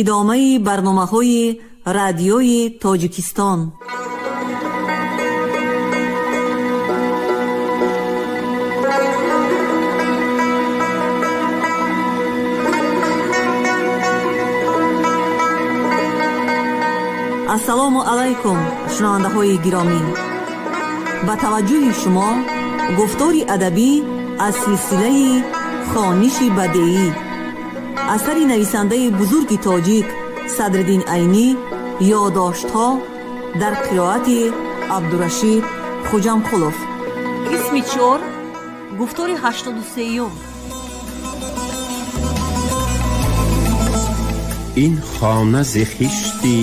Идомаи барномаҳои Радиои Тоҷикистон. Ассалому алайкум, шунавандаҳои гиромӣ! Ба таваҷҷӯҳи шумо гуфтори адабӣ аз силсилаи «Хониши бадеӣ», асари нависандаи бузурги тоҷик Садриддин Айнӣ, «Ёдоштҳо», дар қироати Абдурашид Хуҷамқулов. Қисми чор, гуфтори 83-юм. Ин хона зи хишти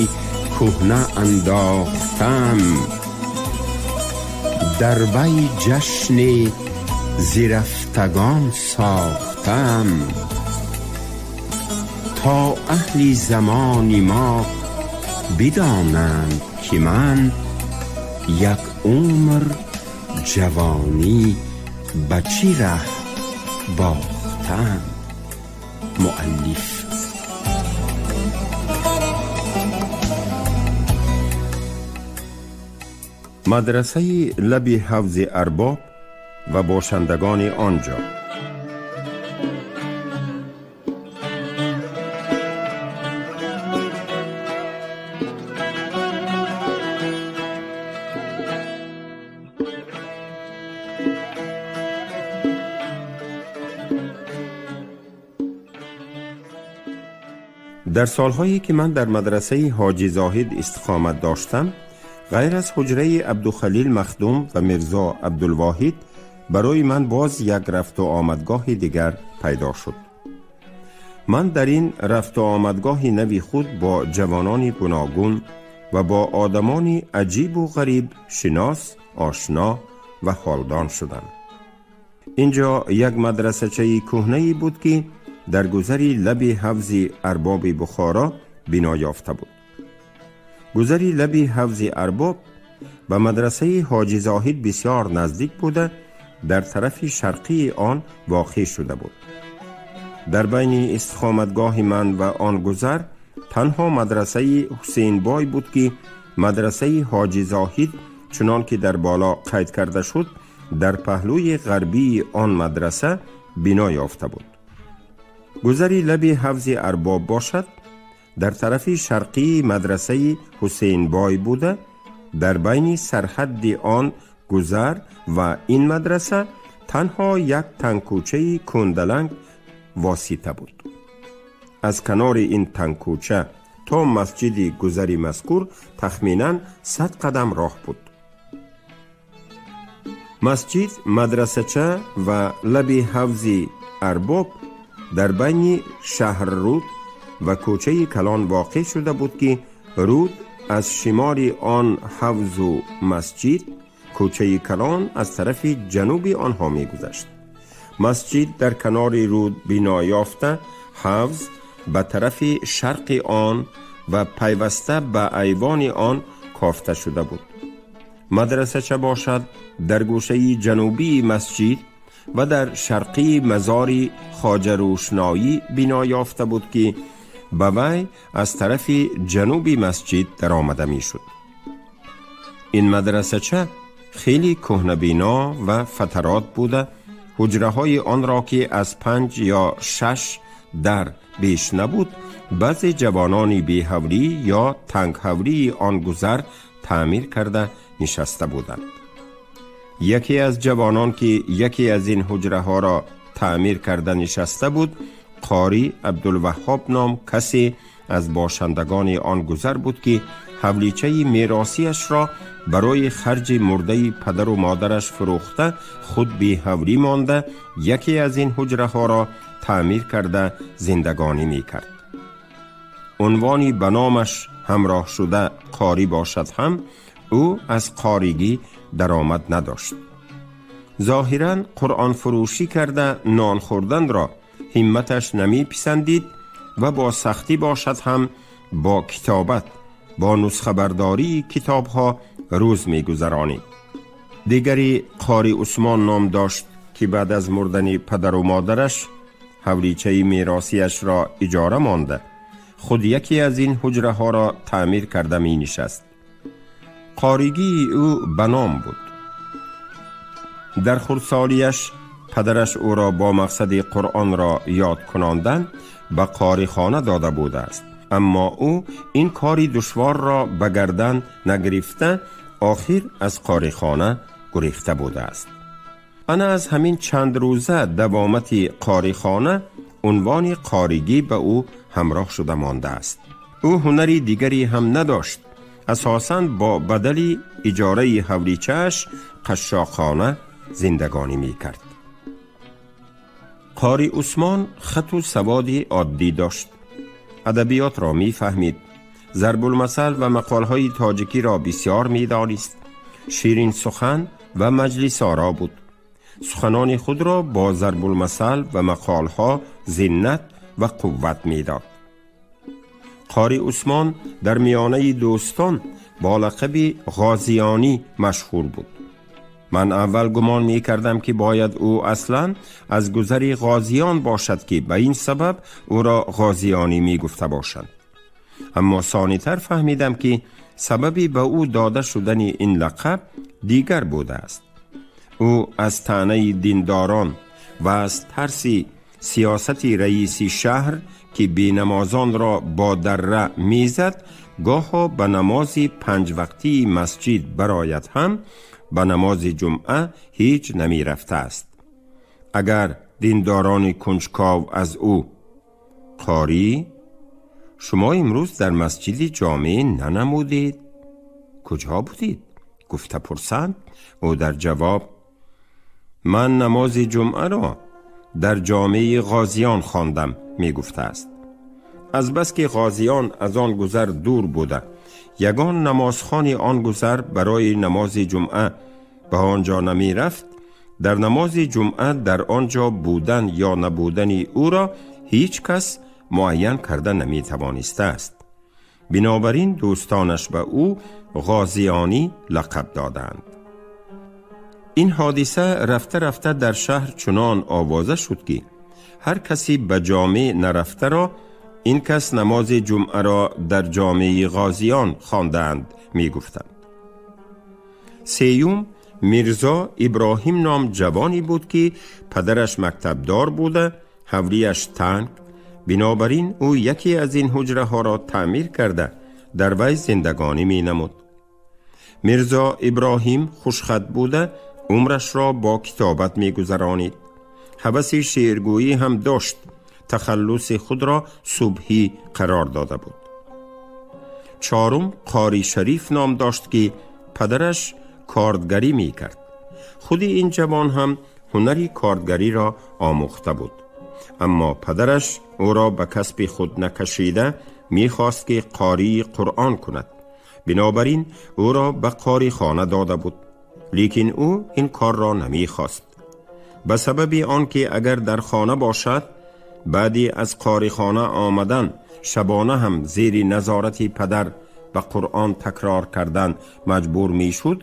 кӯҳна андохтам, дар вай ҷашни зирафтагон сохтам, то аҳли замони мо бидонанд, ки ман як умр ҷавонӣ ба чӣ раҳ бохтам. Муаллиф. Мадрасаи лаби ҳавзи Арбоб ва бошандагони он ҷо. Дар солҳое ки ман дар мадрасаи Ҳоҷи Зоҳид истиқомат доштам, ғайр аз ҳуҷраи Абдухалил Махдум ва Мирзо Абдулвоҳид, барои ман боз як рафту омадгоҳи дигар пайдо шуд. Ман дар ин рафту омадгоҳи нави худ бо ҷавонони гуногун ва бо одамони аҷибу ғариб шинос, ошно ва ҳолдон шудам. Ин ҷо як мадрасачаи кӯҳнае буд, ки дар гузари лаби ҳавзи Арбоби Бухоро бино ёфта буд. Гузари лаби ҳавзи Арбоб ба мадрасаи Ҳоҷи Зоҳид бисёр наздик буда, дар тарафи шарқии он воқеъ шуда буд. Дар байни истиқоматгоҳи ман ва он гузар танҳо мадрасаи Ҳусейнбой буд, ки мадрасаи Ҳоҷи Зоҳид, чунон ки дар боло қайд карда шуд, дар паҳлӯи ғарбии он мадраса бино ёфта буд. Гузари лаби ҳавзи Арбоб бошад, дар тарафи шарқии мадрасаи Ҳусейнбой буда, дар байни сарҳадди он гузар ва ин мадраса танҳо як тангкӯчаи кӯндаланг восита буд. Аз канори ин тангкӯча то масҷиди гузари мазкур тахминан 100 қадам роҳ буд. Масҷид, мадрасача ва лаби ҳавзи Арбоб дар байни Шаҳрруд ва кӯчаи калон воқеъ шуда буд, ки руд аз шимоли он ҳавзу масҷид, кӯчаи калон аз тарафи ҷануби онҳо мегузашт. Масҷид дар канори руд бино ёфта, ҳавз ба тарафи шарқи он ва пайваста ба айвони он кофта шуда буд. Мадрасача бошад, дар гӯшаи ҷанубии масҷид ва дар шарқии мазори Хоҷа Рӯшноӣ бино ёфта буд, ки ба вай аз тарафи ҷануби масҷид даромада мешуд. Ин мадрасача хеле кӯҳнабино ва фатарот буда, ҳуҷраҳои онро, ки аз панҷ ё шаш дар беш набуд, баъзе ҷавонони беҳавлӣ ё тангҳавлии он гузар таъмир карда нишаста буданд. Яке аз ҷавонон, ки яке аз ин ҳуҷраҳоро таъмир карда нишаста буд, Қорӣ Абдулваҳҳоб ном касе аз бошандагони он гузар буд, ки ҳавличаи меросиашро барои харҷи мурдаи падару модараш фурӯхта, худ беҳавлӣ монда, яке аз ин ҳуҷраҳоро таъмир карда зиндагонӣ мекард. Унвони ба номаш ҳамроҳ шуда қорӣ бошад ҳам, ӯ аз қоригӣ даромад надошт. Зоҳиран қуръонфурӯшӣ карда нон хӯрданро ҳимматаш намеписандид ва бо сахтӣ бошад ҳам бо китобат, бо нусхабардории китобҳо рӯз мегузаронид. Дигари Қори Усмон ном дошт, ки баъд аз мурдани падару модараш ҳавличаи меросиашро иҷора монда, худ яке аз ин ҳуҷраҳоро таъмир карда менишаст. Қоригии ӯ ба ном буд. Дар хурдсолиаш падараш ӯро бо мақсади Қуръонро ёд кунондан ба қорихона дода будааст, аммо ӯ ин кори душворро ба гардан нагирифта, охир аз қорихона гурехта будааст. Ана аз ҳамин чанд рӯза давомати қорихона унвони қоригӣ ба ӯ ҳамроҳ шуда мондааст. Ӯ ҳунари дигаре ҳам надошт. Асосан бо бадали иҷораи ҳавличааш қашшоқона зиндагонӣ мекард. Қори Усмон хату саводи оддӣ дошт, адабиётро мефаҳмид, зарбулмасал ва мақолҳои тоҷикиро бисёр медонист, ширинсухан ва маҷлисоро буд. Суханони худро бо зарбулмасал ва мақолҳо зиннат ва қувват медод. Қори Усмон дар миёнаи дӯстон бо лақаби Ғозиёнӣ машҳур буд. Ман аввал гумон мекардам, ки бояд ӯ аслан аз гузари Ғозиён бошад, ки ба ин сабаб ӯро Ғозиёнӣ мегуфта бошанд, аммо сонитар фаҳмидам, ки сабаби ба ӯ дода шудани ин лақаб дигар будааст. Ӯ аз таънаи диндорон ва аз тарси сиёсати раиси шаҳр, ки бенамозонро бо дарра мезад, гоҳо ба намози панҷвақтии масҷид барояд ҳам, ба намози ҷумъа ҳеҷ намерафтааст. Агар диндорони кунҷков аз ӯ: «Қорӣ, шумо имрӯз дар масҷиди ҷомеъ нанамудед, куҷо будед?» гуфта пурсанд, ӯ дар ҷавоб: «Ман намози ҷумъаро дар ҷомеи Ғозиён хондам» мегуфтааст. Азбаски Ғозиён аз он гузар дур буда, ягон намозхони он гузар барои намози ҷумъа ба он ҷо намерафт, дар намози ҷумъа дар он ҷо будан ё набудани ӯро ҳеҷ кас муайян карда наметавонистааст. Бинобар ин дӯстонаш ба ӯ Ғозиёнӣ лақаб доданд. Ин ҳодиса рафта рафта дар шаҳр чунон овоза шуд, ки ҳар каси ба ҷомеъ нарафтаро «ин кас намози ҷумъаро дар ҷомеи Ғозиён хондаанд» мегуфтанд. Сеюм Мирзо Иброҳим ном ҷавоне буд, ки падараш мактабдор буда, ҳавлияш танг. Бинобар ин ӯ яке аз ин ҳуҷраҳоро таъмир карда, дар вай зиндагонӣ менамуд. Мирзо Иброҳим хушхат буда, умрашро бо китобат мегузаронид. Ҳаваси шеъргӯӣ ҳам дошт. Тахаллуси худро Субҳӣ қарор дода буд. Чорум Қори Шариф ном дошт, ки падараш кордгарӣ мекард. Худи ин ҷавон ҳам ҳунари кордгариро омӯхта буд, аммо падараш ӯро ба касби худ накашида, мехост, ки қории Қуръон кунад. Бинобар ин ӯро ба қорихона дода буд, лекин ӯ ин корро намехост, ба сабаби он ки агар дар хона бошад, баъди аз қорихона омадан шабона ҳам зери назорати падар ба Қуръон такрор кардан маҷбур мешуд.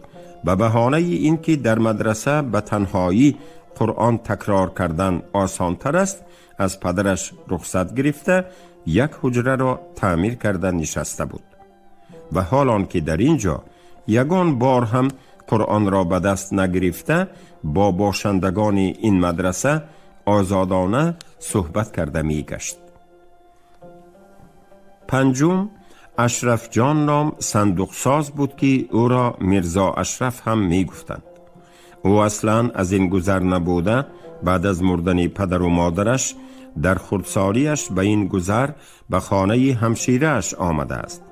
Ба баҳонаи ин ки дар мадраса ба танҳоӣ Қуръон такрор кардан осонтар аст, аз падараш рухсат гирифта, як ҳуҷраро таъмир карда нишаста буд ва ҳол он ки дар ин ҷо ягон бор ҳам Қуръонро ба даст нагирифта, бо бошандагони ин мадраса озодона суҳбат карда мегашт. Панҷум Ашрафҷон ном сандуқсоз буд, ки ӯро Мирзо Ашраф ҳам мегуфтанд. Ӯ аслан аз ин гузар набуда, баъд аз мурдани падару модараш дар хурдсолиаш ба ин гузар ба хонаи ҳамширааш омадааст.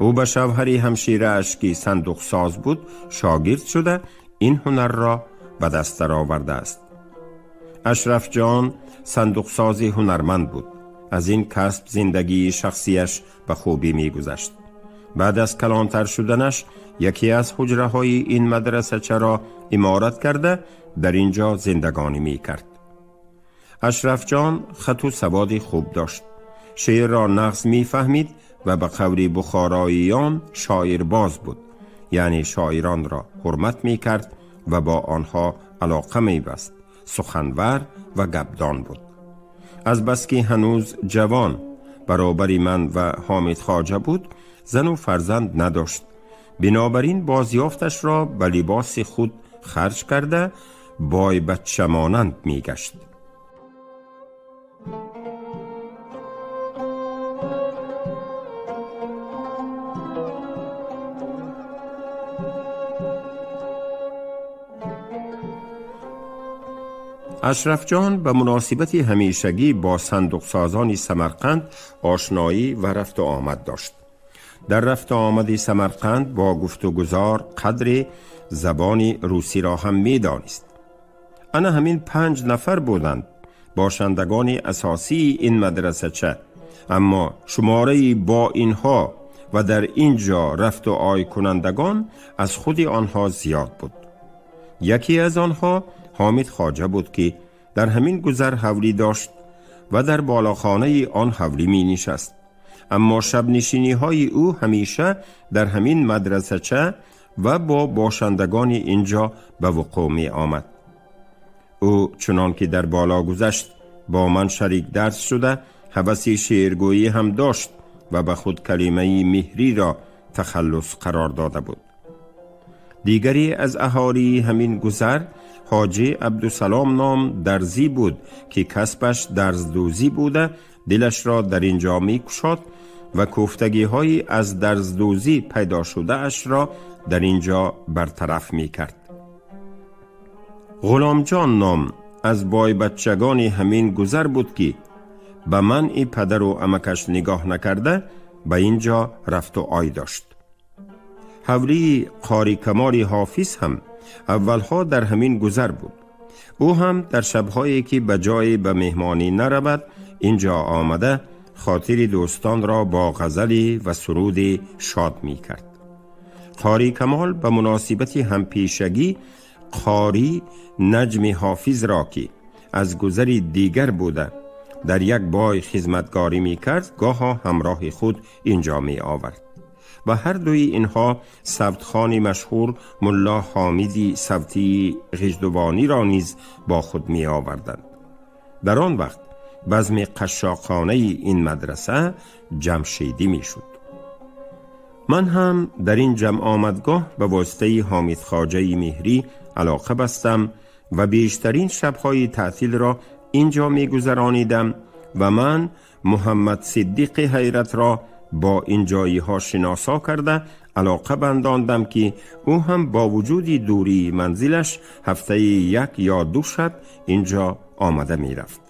Ӯ ба шавҳари ҳамширааш, ки сандуқсоз буд, шогирд шуда, ин ҳунарро ба даст даровардааст. Ашрафҷон сандуқсози ҳунарманд буд. Аз ин касб зиндагии шахсияш ба хубӣ мегузашт. Баъд аз калонтар шуданаш яке аз ҳуҷраҳои ин мадрасачаро иморат карда, дар ин ҷо зиндагонӣ мекард. Ашрафҷон хату саводи хуб дошт, шеърро нағз мефаҳмид ва ба қавли бухороиён шоирбоз буд, яъне шоиронро ҳурмат мекард ва бо онҳо алоқа мебаст, суханвар ва гапдон буд. Азбаски ҳанӯз ҷавон ба баробари ман ва Ҳомид Хоҷа буд, зану фарзанд надошт. Бинобар ин бозёфташро ба либоси худ харҷ карда, бойбаччамонанд мегашт. Ашрафҷон ба муносибати ҳамешагӣ бо сандуқсозони Самарқанд ошноӣ ва рафту омад дошт. Дар рафту омади Самарқанд бо гуфтугузор қадри забони русиро ҳам медонист. Ана ҳамин 5 нафар буданд бошандагони асосии ин мадрасача, аммо шумораи бо инҳо ва дар ин ҷо рафту ой кунандагон аз худи онҳо зиёд буд. Яке аз онҳо Ҳомид Хоҷа буд, ки дар ҳамин гузар ҳавлӣ дошт ва дар болохонаи он ҳавлӣ менишаст. Аммо шабнишиниҳои ӯ ҳамеша дар ҳамин мадрасача ва бо бошандагони инҷо ба вуқӯъ меомад. Ӯ чунон ки дар боло гузашт, бо ман шарик дарс шуда, ҳаваси шеъргӯӣ ҳам дошт ва ба худ калимаи меҳриро тахаллус қарор дода буд. Дигаре аз аҳолии ҳамин гузар Ҳоҷӣ Абдусалом ном дарзӣ буд, ки касбаш дарздӯзӣ буда, дилашро дар ин ҷо мекушод ва кӯфтагиҳои аз дарздӯзӣ пайдо шудаашро дар ин ҷо бартараф мекард. Ғуломҷон ном аз бойбаччагони ҳамин гузар буд, ки ба манъи падару амакаш нигоҳ накарда ба ин ҷо рафту ой дошт. Ҳавлии Қори Камоли Ҳофиз ҳам аввалҳо дар ҳамин гузар буд. Ӯ ҳам дар шабҳое ки ба ҷое ба меҳмонӣ наравад, ин ҷо омада хотири дӯстонро бо ғазале ва суруде шод мекард. Қори Камол ба муносибати ҳампешагӣ Қори Наҷми Ҳофизро, ки аз гузари дигар буда дар як бой хизматгорӣ мекард, гоҳо ҳамроҳи худ инҷо меовард ва ҳар дуи инҳо савтхони машҳур Мулло Ҳомиди Савтии Ғиждувониро низ бо худ меоварданд. Дар он вақт базми қашшоқонаи ин мадраса ҷамшедӣ мешуд. Ман ҳам дар ин ҷамъомадгоҳ ба воситаи Ҳомид Хоҷаи Меҳрӣ алоқа бастам ва бештарин шабҳои таътилро ин ҷо мегузаронидам ва ман Муҳаммад Сиддиқи Ҳайратро бо ин ҷоиҳо шиносо карда алоқа бандондам, ки ӯ ҳам бо вуҷуди дурии манзилаш ҳафтаи 1 ё 2 шаб ин ҷо омада мерафт.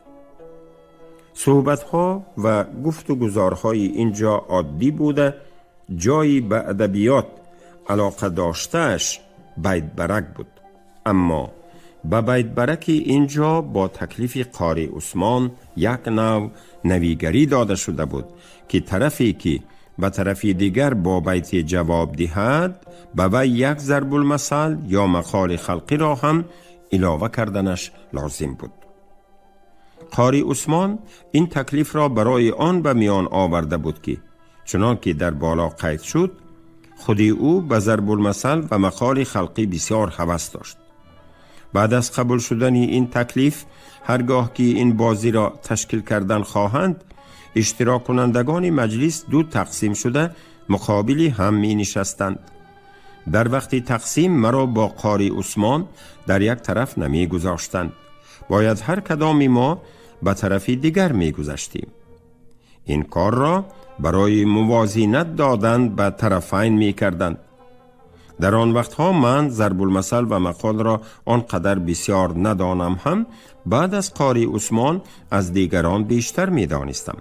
Суҳбатҳо ва гуфту гузорҳои ин ҷо оддӣ буда, ҷойи ба адабиёт алоқа доштааш байтбарак буд. Аммо ба байтбараки ин ҷо бо таклифи Қори Усмон як нав навигарӣ дода шуда буд, ки тарафе ки ба тарафи дигар бо байте ҷавоб диҳад, ба вай як зарбулмасал ё мақоли халқиро ҳам илова карданаш лозим буд. Қори Усмон ин таклифро барои он ба миён оварда буд, ки чунон ки дар боло қайд шуд, худи ӯ ба зарбулмасал ва мақоли халқӣ бисёр ҳавас дошт. Баъд аз қабул шудани ин таклиф, ҳаргоҳ ки ин бозиро ташкил кардан хоҳанд, иштироккунандагони маҷлис ду тақсим шуда муқобили ҳам менишастанд. Дар вақти тақсим маро бо Қори Усмон дар як тараф намегузоштанд. Бояд ҳар кадоми мо ба тарафи дигар мегузаштем. Ин корро барои мувозинат додан ба тарафайн мекарданд. Дар он вақтҳо ман зарбулмасал ва мақолро он қадар бисёр надонам ҳам, баъд аз Қори Усмон аз дигарон бештар медонистам.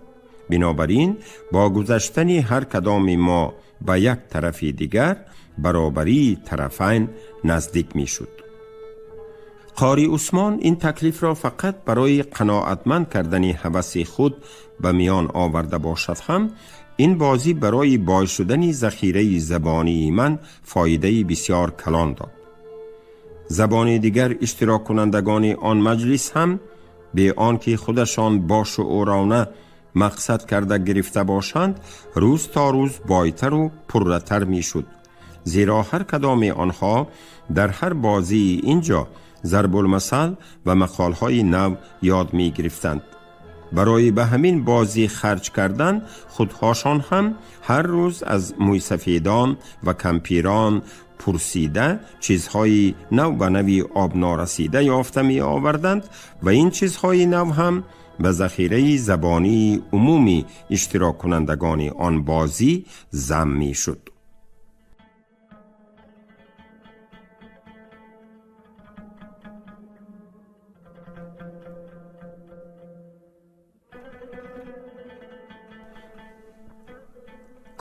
Бинобар ин бо гузаштани ҳар кадоми мо ба як тарафи дигар баробарии тарафайн наздик мешуд. Қори Усмон ин таклифро фақат барои қаноатманд кардани ҳаваси худ ба миён оварда бошад ҳам, ин бозӣ барои бой шудани захираи забонии ман фоидаи бисёр калон дод. Забони дигар иштироккунандагони он маҷлис ҳам бе он ки худашон бо шуурона мақсад карда гирифта бошанд, рӯз то рӯз бойтару пурратар мешуд, зеро ҳар кадоми онҳо дар ҳар бозии ин ҷо зарбулмасал ва мақолҳои нав ёд мегирифтанд. барои ба ҳамин бозӣ харҷ кардан худҳошон ҳам ҳар рӯз аз мӯйсафедон ва кампирон пурсида чизҳои нав ба нави об норасида ёфта меоварданд ва ин чизҳои нав ҳам ба захираи забонии умуми иштироккунандагони он бозӣ зам мешуд.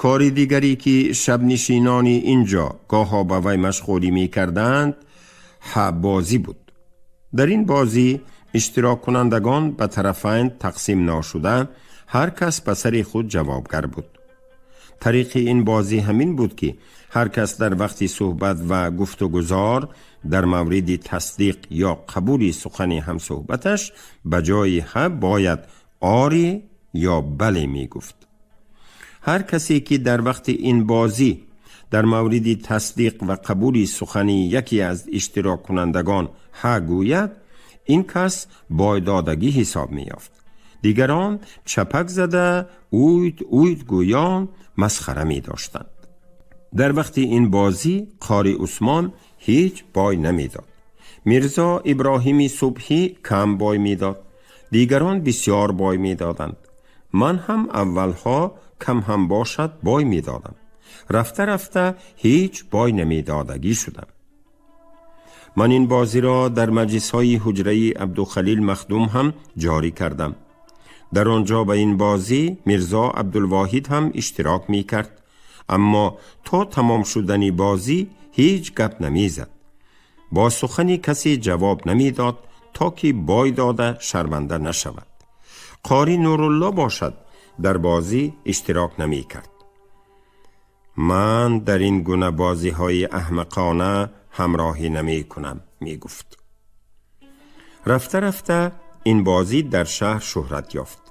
Кори дигаре ки шабнишинони инҷо гоҳо ба вай машғулӣ мекарданд, ҳабозӣ буд. Дар ин бозӣ иштироккунандагон ба тарафайн тақсим нашуда, ҳар кас ба сари худ ҷавобгар буд. Тариқи ин бозӣ ҳамин буд, ки ҳар кас дар вақти суҳбат ва гуфтугузор дар мавриди тасдиқ ё қабули сухани ҳамсуҳбаташ ба ҷои ҳа бояд оре ё бале мегуфт. Ҳар касе ки дар вақти ин бозӣ дар мавриди тасдиқ ва қабули сухани яке аз иштироккунандагон ҳа гӯяд, ин кас бойдодагӣ ҳисоб меёфт. Дигарон чапак зада уйд уйд гӯён масхара медоштанд. Дар вақти ин бозӣ қори Усмон ҳеҷ бой намедод. Мирзо Иброҳими Субҳӣ кам бой медод, дигарон бисёр бой медоданд. Ман ҳам аввалҳо кам ҳам бошад бой медодам. Рафта рафта ҳеҷ бой намедодагӣ шудам. Ман ин бозиро дар маҷлисҳои ҳуҷраи Абдухалил Махдум ҳам ҷорӣ кардам. Дар он ҷо ба ин бозӣ Мирзо Абдулвоҳид ҳам иштирок мекард, аммо то тамом шудани бозӣ ҳеҷ гап намезад. Бо сухани касе ҷавоб намедод, то ки бой дода шарманда нашавад. Қори Нурулло бошад дар бозӣ иштирок намекард. Ман дар ин гуна бозиҳои аҳмақона ҳамроҳӣ намекунам, мегуфт. Рафта рафта ин бозӣ дар шаҳр шӯҳрат ёфт.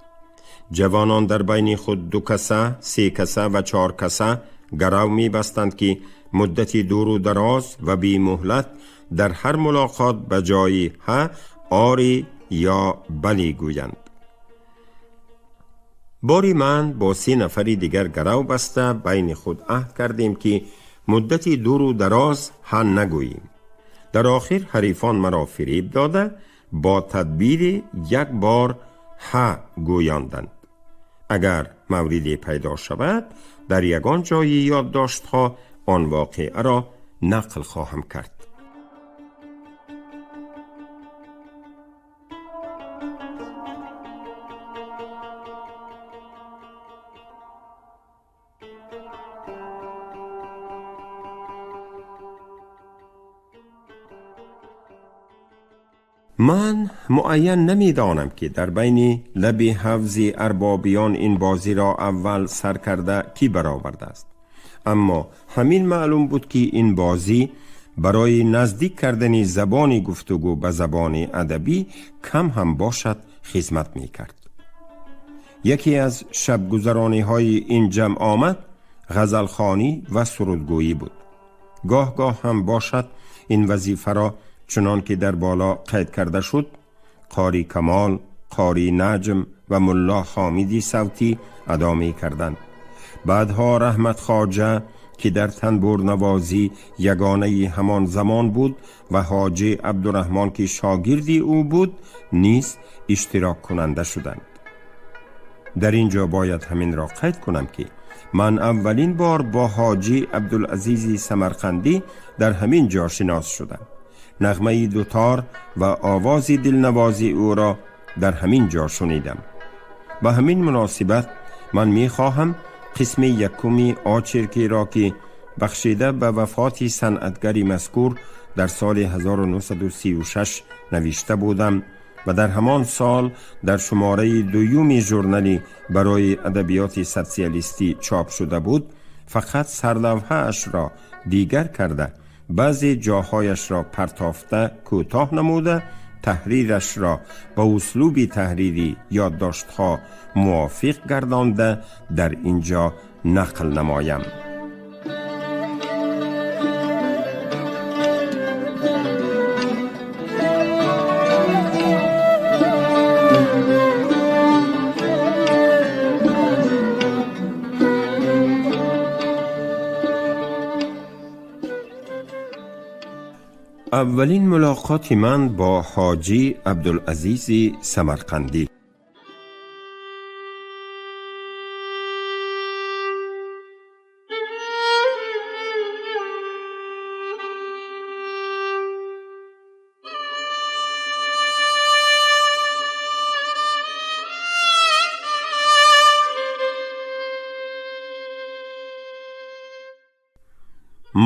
Ҷавонон дар байни худ ду каса, се каса ва чор каса гарав мебастанд, ки муддати дуру дароз ва бемуҳлат дар ҳар мулоқот ба ҷои ҳа оре ё бале гӯянд. Бори ман бо се нафари дигар гарав баста байни худ аҳд кардем, ки муддати дуру дароз ҳа нагӯем. Дар охир ҳарифон маро фиреб дода бо тадбири як бор ҳа гӯёнданд. Агар мавриде пайдо шавад, дар ягон ҷои ёддоштҳо он воқеаро нақл хоҳам кард. Ман муайян намедонам, ки дар байни лаби ҳавзи арбобиён ин бозиро аввал сар карда кӣ баровардааст, аммо ҳамин маълум буд, ки ин бозӣ барои наздик кардани забони гуфтугӯ ба забони адабӣ кам ҳам бошад хизмат мекард. Яке аз шабгузарониҳои ин ҷамъ омад ғазалхонӣ ва сурудгӯӣ буд. Гоҳ гоҳ ҳам бошад ин вазифаро, чунон ки дар боло қайд карда шуд, қори Камол, қори Наҷм ва мулло Ҳомиди Савтӣ адо мекарданд. Баъдҳо Раҳмат Хоҷа, ки дар танбурнавозӣ ягонаи ҳамон замон буд, ва ҳоҷӣ Абдураҳмон, ки шогирди ӯ буд, низ иштироккунанда шуданд. Дар ин ҷо бояд ҳаминро қайд кунам, ки ман аввалин бор бо ҳоҷӣ Абдулазизи Самарқандӣ дар ҳамин ҷо шинос шудам. Нағмаи дутор ва овози дилнавози ӯро дар ҳамин ҷо шунидам. Ба ҳамин муносибат ман мехоҳам қисми якуми очеркиро, ки бахшида ба вафоти санъатгари мазкур дар соли 1936 навишта будам ва дар ҳамон сол дар шумораи дуюми журнали барои адабиёти социалистӣ чоп шуда буд, фақат сарлавҳаашро дигар карда, баъзе ҷоҳояшро партофта кӯтоҳ намуда, таҳрирашро ба услуби таҳрири ёддоштҳо мувофиқ гардонда дар ин ҷо нақл намоям. Аввалин мулоқоти ман бо Ҳоҷӣ Абдулазизи Самарқандӣ.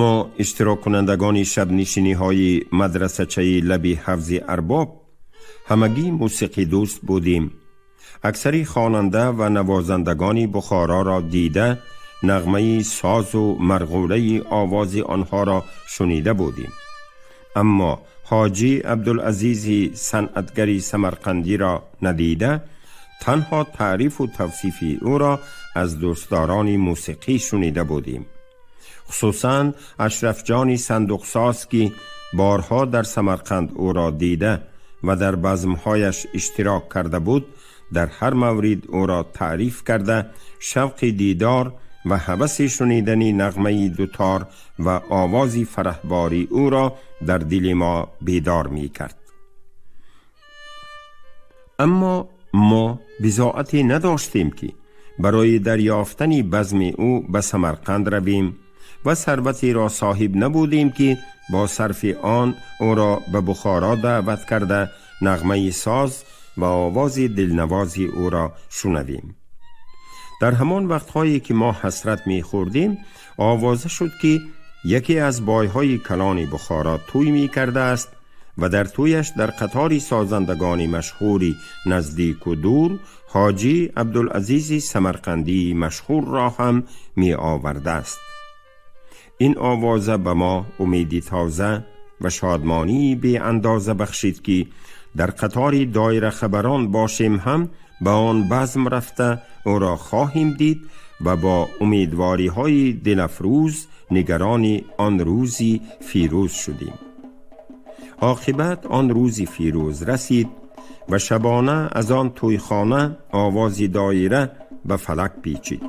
Мо иштироккунандагони шабнишиниҳои мадрасачаи лаби ҳавзи Арбоб ҳамагӣ мусиқидӯст будем. Аксари хонанда ва навозандагони Бухороро дида, нағмаи созу марғулаи овози онҳоро шунида будем. Аммо Ҳоҷӣ Абдулазизи санъатгари Самарқандиро надида, танҳо таърифу тавсифи ӯро аз дӯстдорони мусиқӣ шунида будем. Хусусан Ашрафҷони сандуқсоз, ки борҳо дар Самарқанд ӯро дида ва дар базмҳояш иштирок карда буд, дар ҳар маврид ӯро таъриф карда, шавқи дидор ва ҳаваси шунидани нағмаи дутор ва овози фараҳбори ӯро дар дили мо бедор мекард. Аммо мо бизоате надоштем, ки барои дарёфтани базми ӯ ба Самарқанд равем ва сарватеро соҳиб набудем, ки бо сарфи он ӯро ба Бухоро даъват карда, нағмаи соз ва овози дилнавози ӯро шунавем. Дар ҳамон вақтҳое ки мо ҳасрат мехӯрдем, овоза шуд, ки яке аз бойҳои калони Бухоро тӯй мекардааст ва дар тӯяш дар қатори созандагони машҳури наздику дур Ҳоҷӣ Абдулазизи Самарқандии машҳурро ҳам меовардааст. Ин овоза ба мо умеди тоза ва шодмонии беандоза бахшид, ки дар қатори доирахабарон бошем ҳам ба он базм рафта ӯро хоҳем дид ва бо умедвориҳои дилафрӯз нигарони он рӯзи фирӯз шудем. Оқибат он рӯзи фирӯз расид ва шабона аз он тӯйхона овози доира ба фалак печид.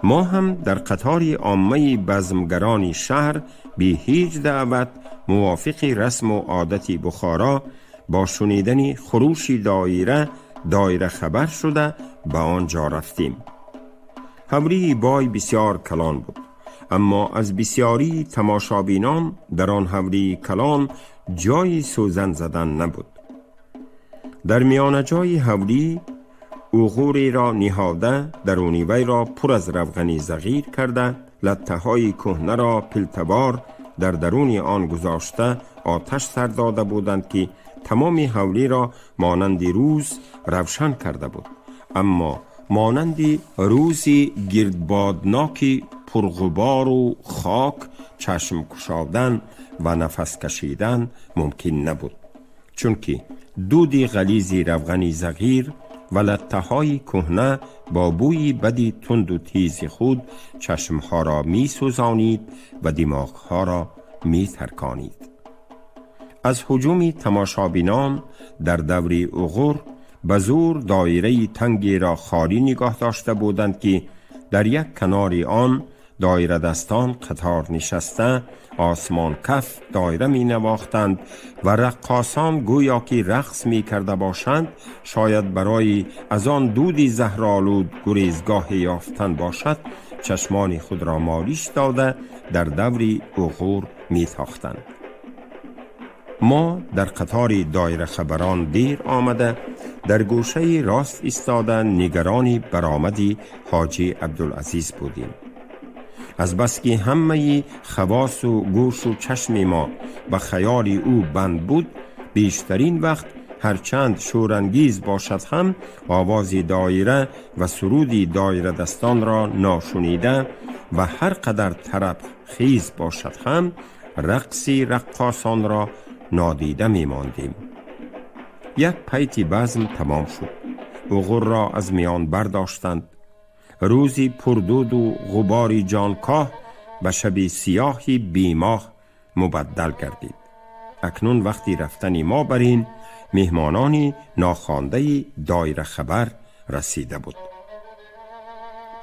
Мо ҳам дар қатори оммаи базмгарони шаҳр бе ҳеҷ даъват, мувофиқи расму одати Бухоро, бо шунидани хурӯши доира доира хабар шуда ба он ҷо рафтем. Ҳавлии бой бисёр калон буд, аммо аз бисёрии тамошобинон дар он ҳавлии калон ҷои сӯзан задан набуд. Дар миёнаҷои ҳавлӣ уғуреро ниҳода, даруни вайро пур аз равғани зағир карда, латтаҳои кӯҳнаро пилтавор дар даруни он гузошта, оташ сар дода буданд, ки тамоми ҳавлиро монанди рӯз равшан карда буд. Аммо монанди рӯзи гирдбодноки пурғубору хок чашм кушодан ва нафас кашидан мумкин набуд, чунки дуди ғализи равғани зағир ва латтаҳои кӯҳна бо бӯи бади тунду тези худ чашмҳоро месӯзонид ва димоғҳоро метарконид. Аз ҳуҷуми тамошобинон дар даври уғур ба зӯр доираи тангеро холӣ нигоҳ дошта буданд, ки дар як канори он доирадастон қатор нишаста, осмонкаф доира менавохтанд ва раққосон гӯё ки рақс мекарда бошанд, шояд барои аз он дуди заҳролуд гурезгоҳе ёфтан бошад, чашмони худро молиш дода, дар даври уғур метохтанд. Мо дар қатори доирахабарон дер омада, дар гӯшаи рост истода, нигарони баромади Ҳоҷӣ Абдулазиз будем. Азбаски ҳамаи хавосу гӯшу чашми мо ба хаёли ӯ банд буд, бештарин вақт, ҳарчанд шӯрангез бошад ҳам, овози доира ва суруди доирадастонро ношунида ва ҳар қадар тараб хез бошад ҳам, рақси раққосонро нодида мемондем. Як пайти базм тамом шуд. Уғурро аз миён бардоштанд. Рӯзи пурдуду ғубори ҷонкоҳ ба шаби сиёҳи бемоҳ мубаддал гардид. Акнун вақти рафтани мо бар ин меҳмонони нохондаи доирахабар расида буд.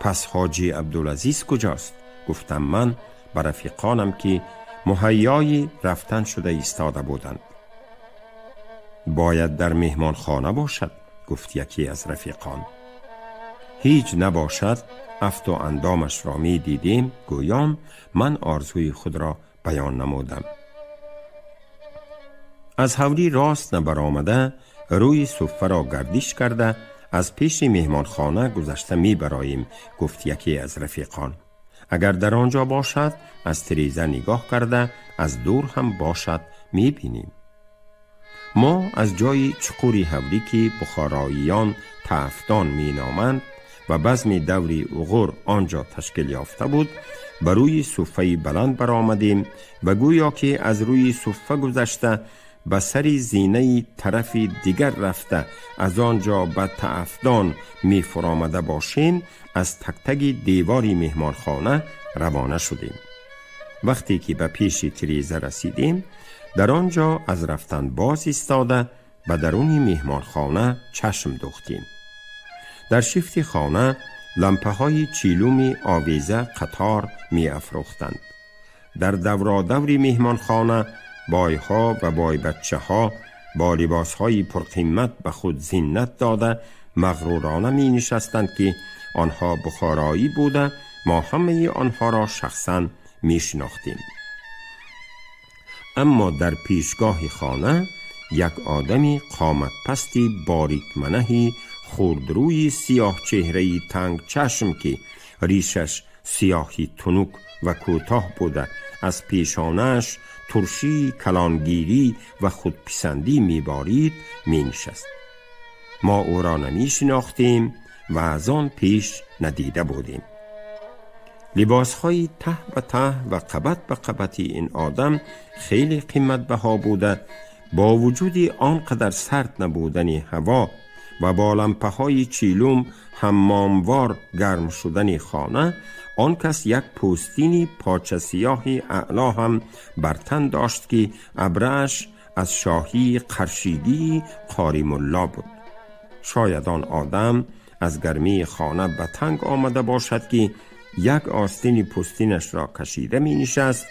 Пас ҳоҷӣ Абдулазиз куҷост? Гуфтам ман ба рафиқонам, ки муҳайёи рафтан шуда истода буданд. Бояд дар меҳмонхона бошад, гуфт яке аз рафиқон. Ҳеҷ набошад, афту андомашро медидем, гӯён ман орзуи худро баён намудам. Аз ҳавлӣ рост набаромада, рӯи суффаро гардиш карда, аз пеши меҳмонхона гузашта мебароем, гуфт яке аз рафиқон. Агар дар он ҷо бошад, аз тиреза нигоҳ карда, аз дур ҳам бошад, мебинем. Мо аз ҷои чуқури ҳавлӣ, ки бухороиён тафтдон меноманд ва базми даври уғур он ҷо ташкил ёфта буд, ба рӯи суффаи баланд баромадем ва гӯё ки аз рӯи суффа гузашта, ба сари зинаи тарафи дигар рафта, аз он ҷо ба тафтдон мефуромада бошем, аз тактаги девори меҳмонхона равона шудем. Вақте ки ба пеши тиреза расидем, дар он ҷо аз рафтан боз истода, ба даруни меҳмонхона чашм духтем. Дар шифти хона лампаҳои чилуми овеза қатор меафрӯхтанд. Дар давродаври меҳмонхона бойҳо ва бойбаччаҳо бо либосҳои пурқимат ба худ зинат дода, мағрурона менишастанд, ки онҳо бухороӣ буда, мо ҳамаи онҳоро шахсан мешинохтем. Аммо дар пешгоҳи хона як одами қоматпасти борикманаҳи хурдрӯи сиёҳчеҳраи тангчашм, ки ришаш сиёҳи тунук ва кӯтоҳ буда, аз пешонааш туршии калонгирӣ ва худписандӣ меборид, менишаст. Мо ӯро намешинохтем ва аз он пеш надида будем. Либосҳои таҳ ба таҳ ва қабат ба қабати ин одам хеле қиматбаҳо буда, бо вуҷуди он қадар сард набудани ҳаво ва бо лампаҳои чилум ҳаммомвор гарм шудани хона, он кас як пӯстини почасиёҳи аъло ҳам бар тан дошт, ки абрааш аз шоҳии қаршидии Қоримулло буд. Шояд он одам аз гармии хона ба танг омада бошад, ки як остини пӯстинашро кашида менишаст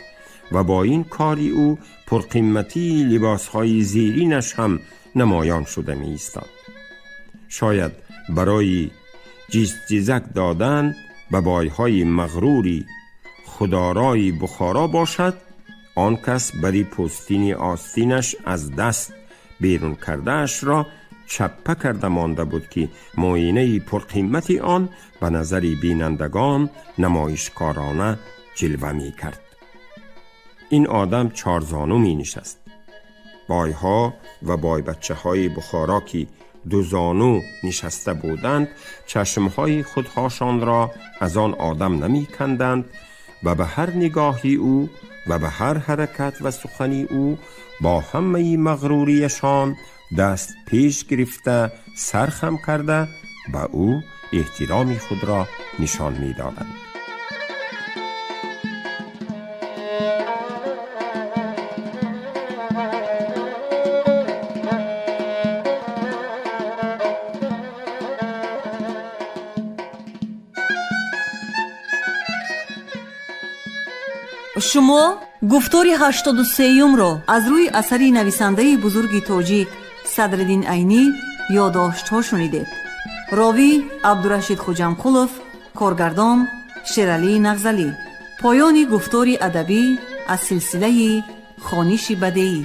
ва бо ин кори ӯ пурқиматии либосҳои зеринаш ҳам намоён шуда меистод. Шояд барои ҷизҷизак додан ба бойҳои мағрури худорои Бухоро бошад, он кас бари пӯстини остинаш аз даст берун кардаашро чаппа карда монда буд, ки муоинаи пурқимати он ба назари бинандагон намоишкорона ҷилва мекард. Ин одам чорзону менишаст. Бойҳо ва бойбачаҳои Бухоро, ки дузону нишаста буданд, чашмҳои худҳошонро аз он одам намеканданд ва ба ҳар нигоҳи ӯ ва ба ҳар ҳаракат ва сухани ӯ бо ҳамаи мағрурияшон даст пеш гирифта, сархам карда, ба ӯ эҳтироми худро нишон медоданд. Шумо гуфтори 83-юмро аз рӯи асари нависандаи бузурги тоҷик Садриддин Айнӣ «Ёдоштҳо» шунидед. Ровӣ Абдурашид Хуҷамқулов, коргардон Шералӣ Нағзалӣ. Поёни гуфтори адабӣ аз силсилаи хониши бадеӣ.